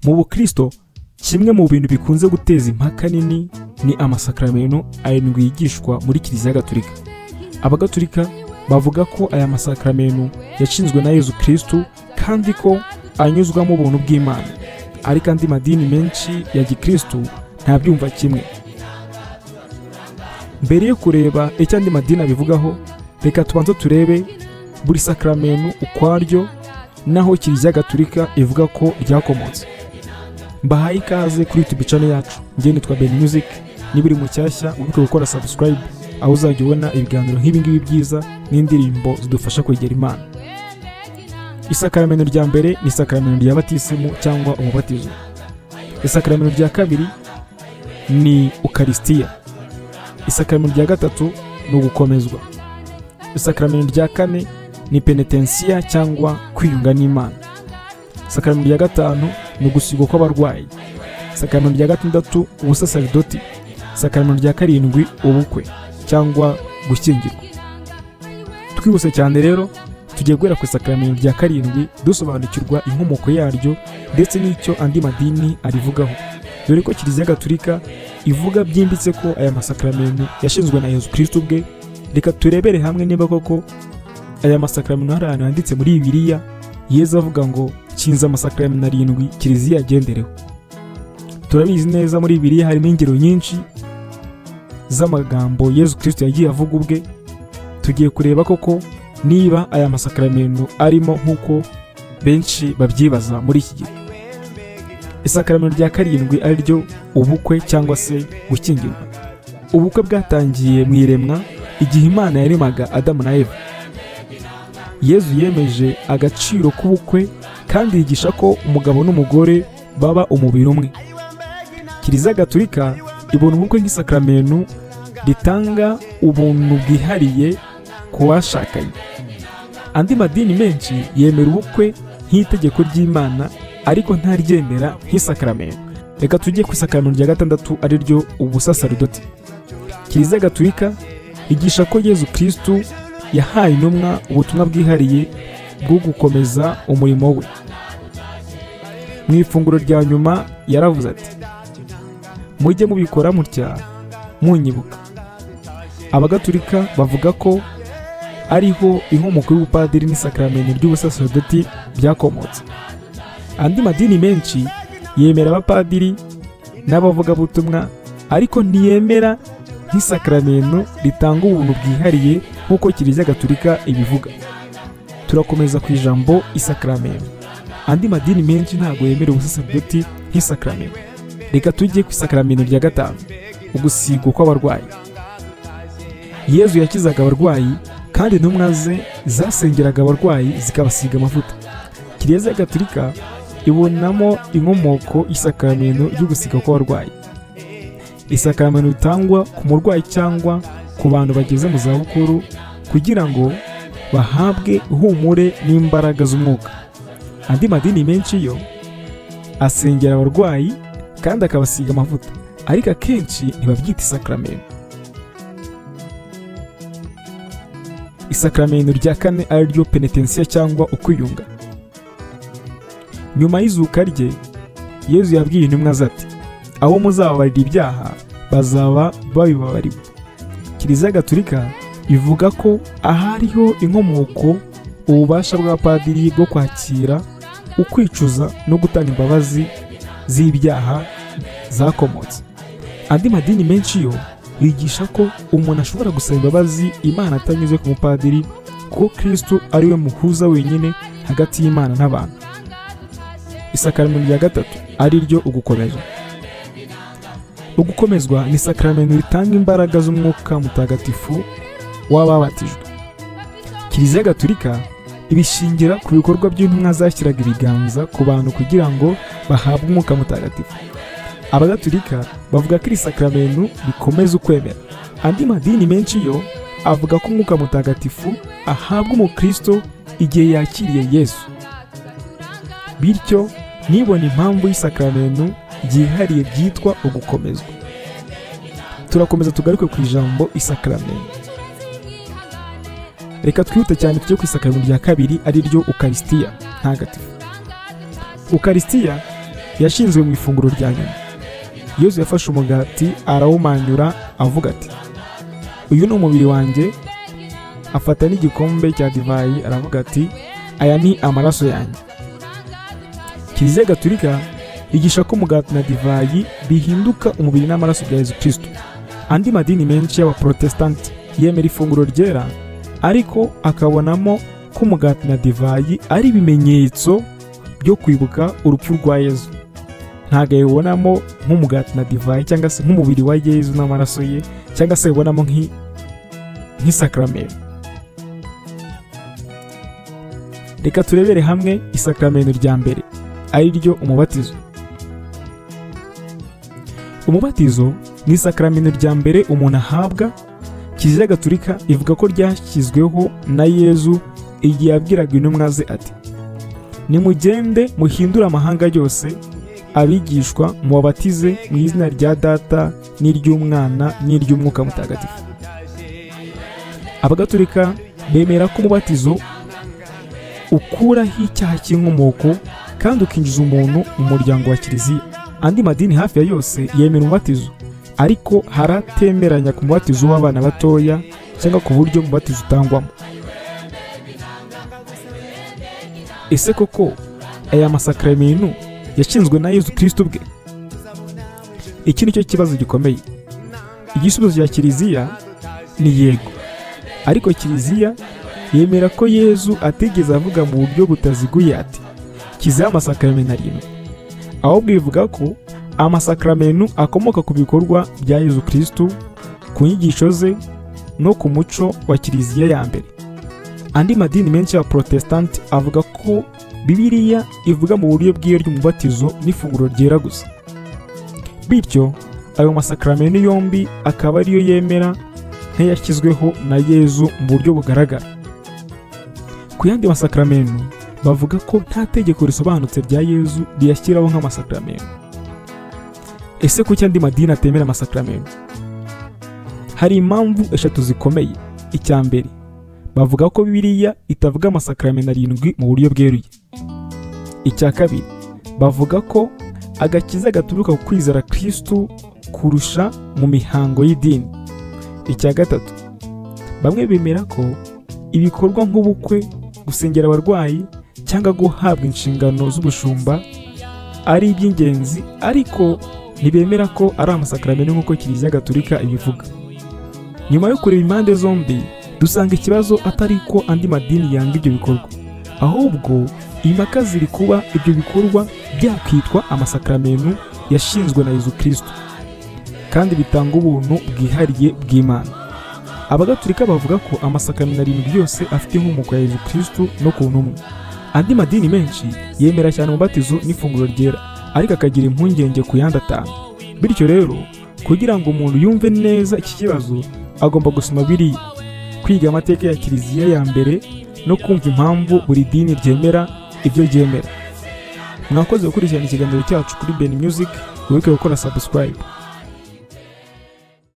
Mu bukristo, kimwe mu bintu bikunze guteza impaka nini ni amasakaramentu arindwi yigishwa muri Kiliziya Gatolika. Abagatolika bavuga ko aya masakaramentu yashinzwe na Yezu Kristu kandi ko anyuzwamo ubuntu bw'Imana, ariko andi madini menshi ya gikristu ntabyumva kimwe. Mbere yo kureba icyo andi madini abivugaho, reka tubanze turebe buri sakaramentu ukwaryo naho Kiliziya Gatolika ivuga ko ryakomotse. Mbahaye ikaze kuri YouTube channel yacu. Njye nitwa Ben Music. Niba uri mushyashya, wibuke gukora subscribe, aho uzajya ubona ibiganiro nk'ibi ngibi byiza n'indirimbo zidufasha kwegera Imana. Isakaramento rya mbere ni isakaramento rya batisimu cyangwa umubatizo. Isakaramento rya kabiri ni ukarisitiya. Isakaramento rya gatatu ni ugukomezwa. Isakaramento rya kane ni penetensiya cyangwa kwiyunga n'Imana. Isakaramento rya gatanu ni ugusigwa kw'abarwayi. Isakaramento rya gatandatu, ubusasaridoti. Isakaramento rya karindwi, ubukwe cyangwa gushyingirwa. Twihuse cyane rero, tugiye guhera ku isakaramento rya karindwi, dusobanukirwa inkomoko yaryo ndetse n'icyo andi madini arivugaho, dore ko Kiliziya Gatolika ivuga byimbitse ko aya masakaramentu yashinzwe na Yezu Kristu ubwe. Reka turebere hamwe niba koko aya masakaramentu hari ahantu handitse muri Bibiliya Yezu avuga ngo nshinze amasakaramentu arindwi Kiliziya yagendereho. Turabizi neza, muri Bibiliya harimo ingero nyinshi z'amagambo Yezu Kristo yagiye avuga ubwe. Tugiye kureba koko niba aya masakaramentu arimo nk'uko benshi babyibaza muri iki gihe. Isakaramento rya karindwi, ari ryo ubukwe cyangwa se gushyingirwa. Ubukwe bwatangiye mu iremwa, igihe Imana yaremaga Adamu na Eva. Yezu yemeje agaciro k'ubukwe kandi yigisha ko umugabo n'umugore baba umubiri umwe. Kiliziya Gatolika ibona ubukwe nk'isakaramentu ritanga ubuntu bwihariye ku bashakanye. Andi madini menshi yemera ubukwe nk'itegeko ry'Imana, ariko ntaryemera nk'isakaramentu. Reka tujye ku isakaramentu rya gatandatu, ari ryo ubusasaridoti. Kiliziya Gatolika yigisha ko Yezu Kristu yahaye intumwa ubutumwa bwihariye bwo gukomeza umurimo we. Mu ifunguro rya nyuma yaravuze ati: "Mujye mubikora mutya munyibuka." Abagatulika bavuga ko ariho inkomoko y'ubupadiri n'isakaramentu ry'ubusasaridoti byakomotse. Andi madini menshi yemera abapadiri n'abavugabutumwa, ariko ntiyemera nk'isakaramentu ritanga ubuntu bwihariye nk'uko Kiliziya Gatolika ibivuga. Turakomeza ku ijambo isakaramentu. Andi madini menshi ntabwo yemera ubusasaridoti nk'isakaramentu. Reka tujye ku isakaramentu rya gatanu, ugusigwa kw'abarwayi. Yezu yakizaga abarwayi, kandi intumwa ze zasengeraga abarwayi zikabasiga amavuta. Kiliziya Gatolika ibonamo inkomoko y'isakaramento ry'ugusiga kw'abarwayi, isakaramento ritangwa ku murwayi cyangwa ku bantu bageze mu zabukuru kugira ngo bahabwe ihumure n'imbaraga z'umwuka. Andi madini menshi yo asengera abarwayi kandi akabasiga amavuta, ariko akenshi ntibabyita isakaramento. Isakaramento rya kane, ari ryo penetensiya cyangwa ukwiyunga. Nyuma y'izuka rye, Yezu yabwiye intumwa ze ati: "Abo muzababarira ibyaha bazaba babibabariwe." Kiliziya Gatolika ivuga ko ahariho inkomoko ububasha bwa padiri bwo kwakira ukwicuza no gutanga imbabazi z'ibyaha zakomotse. Andi madini menshi yo yigisha ko umuntu ashobora gusaba imbabazi Imana atanyuze ku mupadiri, kuko Kristo ari we muhuza wenyine hagati y'Imana n'abantu. Isakaramento rya gatatu, ari ryo ugukomezwa. Ugukomezwa ni isakaramento ritanga imbaraga z'umwuka mutagatifu w'ababatijwe. Kiliziya Gatolika ibishingira ku bikorwa by'intumwa zashyiraga ibiganza ku bantu kugira ngo bahabwe umwuka mutagatifu. Abagatolika bavuga ko iri sakaramentu rikomeza ukwemera. Andi madini menshi yo avuga ko umwuka mutagatifu ahabwa umukristo igihe yakiriye Yesu, bityo ntibone impamvu y'isakaramento ryihariye ryitwa ugukomezwa. Turakomeza tugaruke ku ijambo isakaramento. Reka twihute cyane tujye ku isakaramento rya kabiri, ari ryo ukarisitiya ntagatifu. Ukarisitiya Yashinzwe mu ifunguro rya nyuma. Yezu yafashe umugati, arawumanyura, avuga ati: "Uyu ni umubiri wanjye." Afata n'igikombe cya divayi, aravuga ati: "Aya ni amaraso yanjye." Kiliziya Gatulika yigisha ko umugati na divayi bihinduka umubiri n'amaraso bya Yezu Kristo. Andi madini menshi y'Abaprotestanti yemera ifunguro ryera, ariko akabonamo ko umugati na divayi ari ibimenyetso byo kwibuka urupfu rwa Yezu. Ntabwo ayibonamo nk'umugati na divayi cyangwa se nk'umubiri wa Yezu n'amaraso ye, cyangwa se ayibonamo nk'isakramento. Reka turebere hamwe isakramento rya mbere, ari ryo umubatizo. Umubatizo ni isakramento rya mbere umuntu ahabwa. Kiliziya Gatulika ivuga ko ryashyizweho na Yezu igihe yabwiraga intumwa ze ati: "Nimugende muhindure amahanga yose abigishwa, mubabatize mu izina rya Data n'iry'Umwana n'iry'Umwuka Mutagatifu." Abagatulika bemera ko umubatizo ukuraho icyaha cy'inkomoko kandi ukinjiza umuntu mu muryango wa Kiliziya. Andi madini hafi ya yose yemera umubatizo, ariko haratemeranya ku mubatizo w'abana batoya cyangwa ku buryo umubatizo utangwamo. Ese koko aya masakramentu yashinzwe na Yezu Kristo ubwe? Iki ni cyo kibazo gikomeye. Igisubizo cya Kiliziya ni yego, ariko Kiliziya yemera ko Yezu atigeze avuga mu buryo butaziguye ati: "Kiziho amasakramentu arindwi." Ahubwo ivuga ko amasakramentu akomoka ku bikorwa bya Yezu Kristo, ku nyigisho ze no ku muco wa Kiliziya ya mbere. Andi madini menshi y'Abaprotestanti avuga ko Bibiliya ivuga mu buryo bw'iyo ry'umubatizo n'ifunguro ryera gusa, bityo ayo masakramentu yombi akaba ariyo yemera nk'ayashyizweho na Yezu mu buryo bugaragara. Ku yandi masakramentu, bavuga ko nta tegeko risobanutse rya Yezu riyashyiraho nk'amasakramentu. Ese kuki andi madini atemera amasakramentu? Hari impamvu eshatu zikomeye. Icya mbere, bavuga ko Bibiliya itavuga amasakramentu arindwi mu buryo bweruye. Icya kabiri, bavuga ko agakiza gaturuka ku kwizera Kristo kurusha mu mihango y'idini. Icya gatatu, bamwe bemera ko ibikorwa nk'ubukwe, gusengera abarwayi cyangwa guhabwa inshingano z'ubushumba ari iby'ingenzi, ariko ntibemera ko ari amasakramentu nk'uko Kiliziya Gatulika ibivuga. Nyuma yo kureba impande zombi, dusanga ikibazo atari ko andi madini yanga ibyo bikorwa, ahubwo impaka ziri kuba ibyo bikorwa byakwitwa amasakramentu yashinzwe na Yezu Kristo kandi bitanga ubuntu bwihariye bw'Imana. Abagatulika bavuga ko amasakramentu arindwi yose afite inkomoko ya Yezu Kristo no ku ntumwa. Andi madini menshi yemera cyane umubatizo n'ifunguro ryera, ariko akagira impungenge ku yandi atanu. Bityo rero, kugira ngo umuntu yumve neza iki kibazo, agomba gusoma biriya, kwiga amateka ya Kiliziya ya mbere no kumva impamvu buri dini ryemera ibyo ryemera. Mwakoze gukurikirana ikiganiro cyacu kuri Ben Music. Wibuke gukora subscribe.